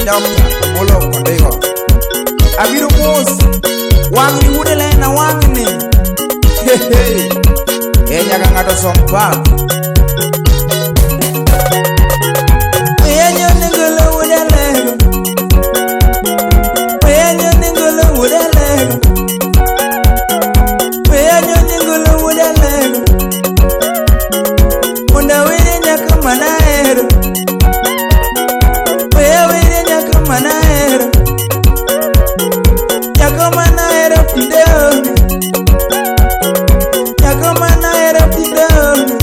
Dr. Omolo Kondigo. Abiro mos wang'ni wuod Elena wang'ni. Hehe. E nyaka ng'ato som pap. Weyanyo ningolo wuod Alego. Weyanyo ningolo wuod Alego. Weyanyo ningolo wuod Alego. Mondo awere nyako manahero. Weya were nyako manahero. Nyako manahero tinde onge. Nyako manahero tinde onge.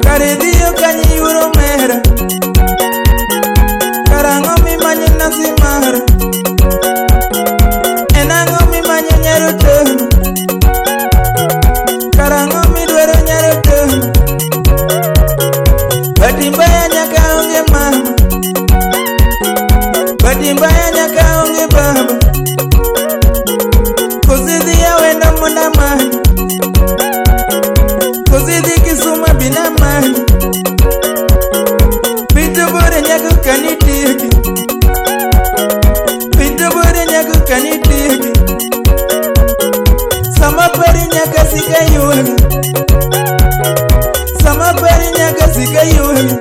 Kare dhiyo kanye yuoro mera. Karang'o mimanyo nasi mara. En ang'o mimanyo nyar Otomo? Karang'o midwaro nyar Otomo? Bahati mbaya nyaka onge mama. Bahati mbaya nyaka onge baba. Koso idhi awendo mondo amany. Koso idhi Kisumu bina amany. Piny to bor nyako kanitieki. Piny to bor nyako kanitieki. Sama pari nyaka sika ywagi. Sama pari nyaka sika ywagi.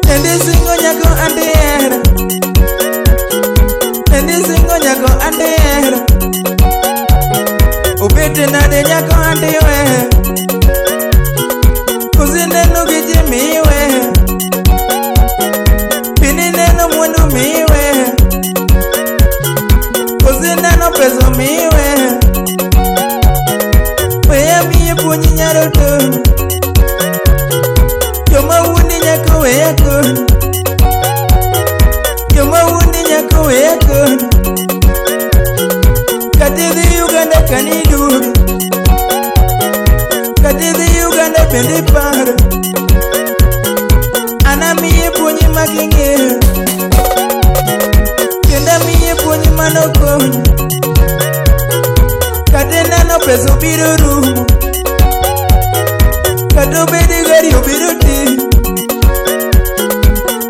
Nendi singo nyako andi hera. Nendi singo nyako andi hera. Obet nade nyako andi weya. Koso ineno gi ji miweya. Piny ineno mwandu miweya. Koso ineno pesa miweya. Weya miye puonj nyar Otomo. Joma wuondi nyako weya koni. Joma wuondi nyako weya koni. Kata idhi Uganda kaniduogi. Kata idhi Uganda bende iparo. An amiyi puonj making'eyo. Kendo amiyi puonj manokonyi. Kata ineno pesa obiro rumo. Kata obedi gari obiro ti.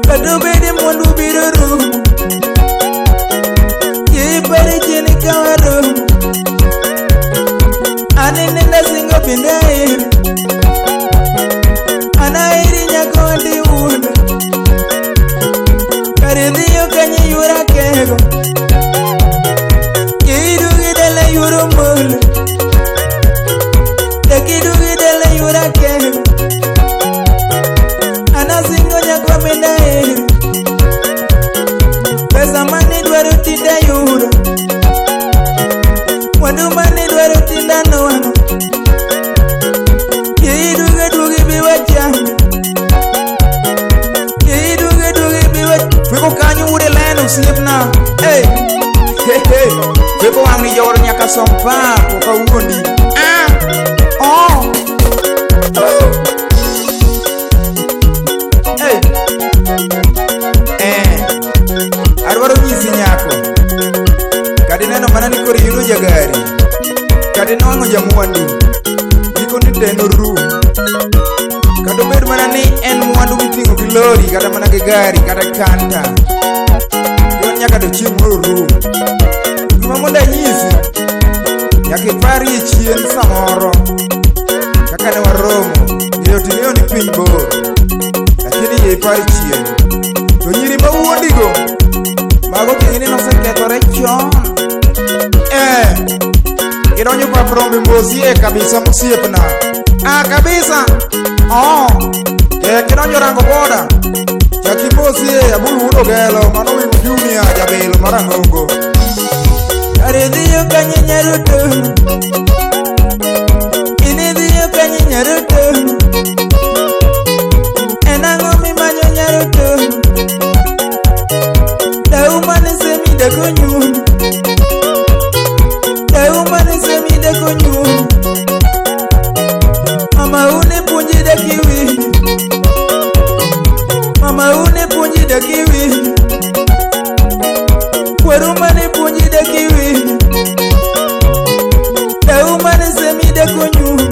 Kata obedi mwandu biro rumo. Kipari chien ka waromo. An inenda singo bende aheri. An aheri nyako andi wuonda. Kare dhiyo kanye yuora kego. Kiduogi dala yuoro molo. Dak iduogi dala yuora kego. An asingo nyako bende aheri. Pesa manidwaro tinde ayudo. Mwandu manidwaro tinde anwang'o. Kiduogi duogi bi wachame. Kiduogi duogi bi wachame. Fweko kanyo wuod Elena osiepna. Hey. Hey, hey. Fweko wang'ni jowar nyaka som pap ok awuondi. Ah. Oh. Oh. Hey. Eh. Adwaro nyisi nyako. Kata ineno mana ni koro iyudo jagari. Kata inwang'o jamwandu. Gikone to enorum. Kata obed mana ni en mwandu miting'o gi lori kata mana gi gari kata kanta. Yon nyaka to chieng' moro orum. Gima mondo anyisi, nyaka iparie chien samoro kaka ne waromo. Ng'eyo to ing'eyo ni piny bor, lakini yie ipar chien. To nyiri mawuondigo, mago ting'ni nosekethore chon. Eh, idonjo pap rombe mosie kabisa mosiepna. Ah, kabisa. Oh, eh, kidonjo rango boda. Chak imosie Abul wuod Ogelo, mano Wingu Junior jabilo marang'ongo. Kare dhiyo kanye nyar Otomo. In idhiyo kanye nyar Otomo. En ang'o mimanyo nyar Otomo? Dau mane semi dak onyuomi. Dau mane semi dak onyuomi. Mama une puonji dak iwinji. Mama une puonji dak iwinji. Kweru mane puonji dak iwinji. Dau mane semi dak onyuomi.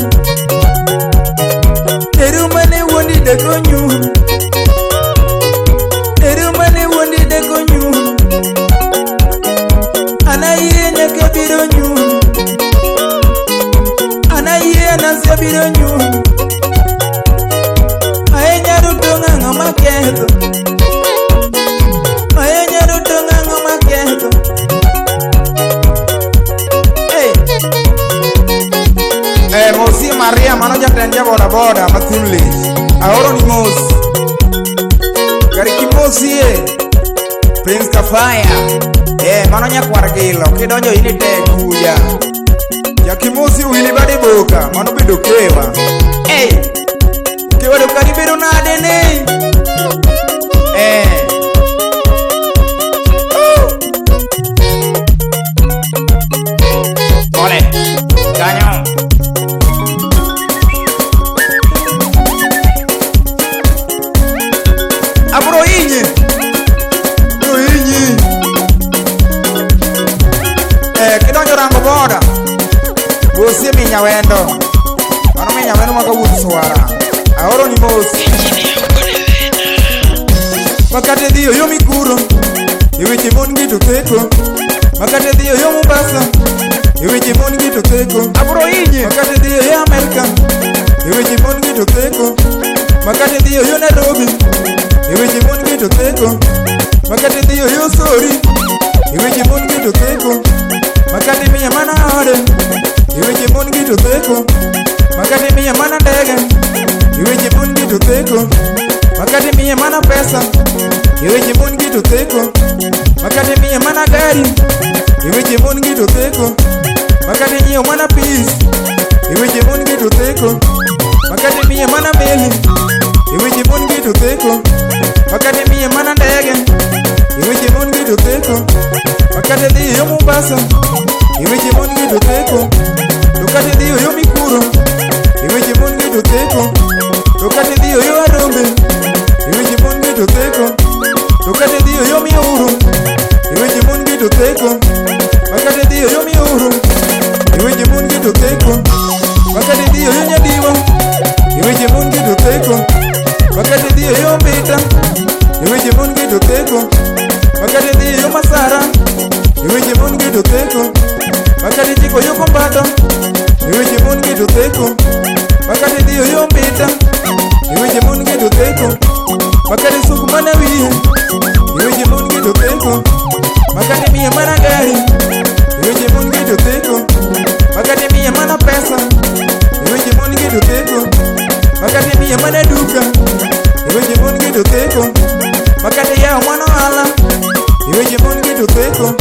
maketho? Oyo nyaruto ng'ang'o maketho? Hey. Eh, Mosi Maria mano jatend ja boda boda ma Thimlich. Aoro ni mos. Kare kimosie. Prince Kafaya. Eh, mano nyakwar gilo kidonjo in ite kuja. Jakimosi wili bade boka mano bedo kewa. Hey. Kewa do kari bedo nade ne? Eh. Oh. Ole. Kanyo. Abro inyi. Abro inyi. Eh, kidonjo rango boda. Bosie minyawendo. Mano minyawendo maka wuod swara. Aoro ni mos. Makate dhiyo yo Mikuro. E weche mon gi to theko. Makate dhiyo yo Mombasa. E weche mon gi to theko. Abro inyi. Makate dhiyo yo Amerka. E weche mon gi to theko. Makate dhiyo yo Nairobi. E weche mon gi to theko. Makate dhiyo yo Sori. E weche mon gi to theko. Makate miya mana ode. E weche mon gi to theko. Makate miya mana ndege. E weche mon gi to theko. Makate miya mana pesa. E weche mon gi to theko. Makate miya mana gari. E weche mon gi to theko. Makate nyiewo mana pis. E weche mon gi to theko. Makate miya mana meli. E weche mon gi to theko. Makate miya mana ndege. E weche mon gi to theko. Makate dhi yo Mombasa. E weche mon gi to theko. To kate dhi yo Mikuro. E weche mon gi to theko. To kate dhi yo Arombe. E weche mon gi to theko. To kate dhi yo Miuru. E weche mon gi to theko. Makate dhi yo Miuru. E weche mon gi to theko. Makate dhi yo Nyadiwa. E weche mon gi to theko. Makate dhi yo Mbita. E weche mon gi to theko. Makate dhi yo Masara. E weche mon gi to theko. Makate chiko yo Kombato. E weche mon gi to theko. Makate dhi yo Mbita. E weche mon gi to theko. Makate suku mana wiye. E weche mon gi to theko. Makate miya mana gari. E weche mon gi to theko. Makate miya mana pesa. E weche mon gi to theko. Makate miya mana duka. E weche mon gi to theko. Makate yawo mana ohala. E weche mon gi to theko.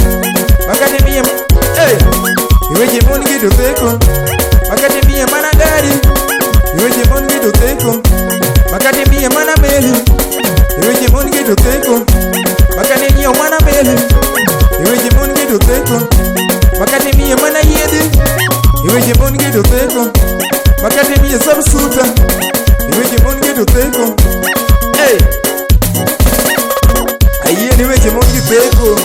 Makate miya hey! E weche mon gi to theko. Makate miya mana gari. E weche mon gi to theko. Makate miya mana meli. E weche mon gi to theko. Makate nyiewo mana meli. E weche mon gi to theko. Makate miya mana yiedhi. E weche mon gi to theko. Makate miya sabsuta. E weche mon gi to theko. Hey! Ayie ni weche mon gi theko.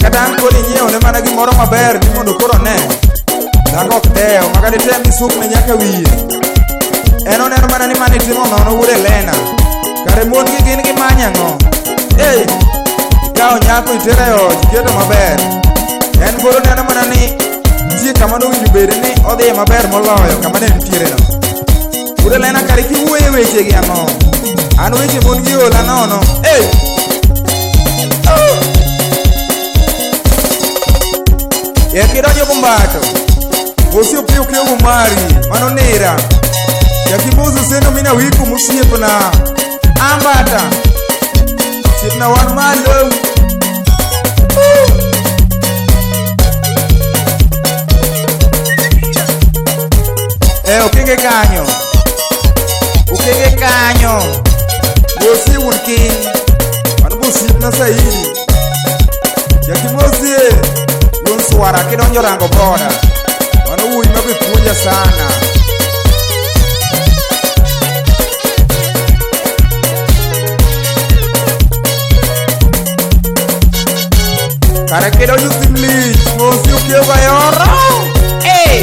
Kata an kod inyiewo ne mana gimoro maber ni mondo koro ne. Dhako ok dew, makata item isukne nyaka wiye. En oneno mana ni mane itimo nono wuod Elena. Kare mon gi gin gimanya ang'o? Hey! Ikawo nyako itere e ot, iketo maber. En pod oneno mana ni nitie kama nowinjo bed ni odhiye maber moloyo kama ne nitiere no. Wuod Elena kare kiwuoyo e weche gi ang'o? An weche mon gi ola nono. Hey! Oh! Ye kidonjo Bombato. Bosi opiyo kiogo mari, mano nera. Jakimozi seno mina wiku mosiepna. Ambata. Osiepna wan malo. Eh, okenge kanyo. Okenge kanyo. Bosi wuon king. Mano bosiepna saidi. Jakimozi e. Wuon swara kidonjo rango boda. Mano wuoyi ma be puonja sana. Kare kidonjo Thimlich, mosi okiewo gayoro. Hey!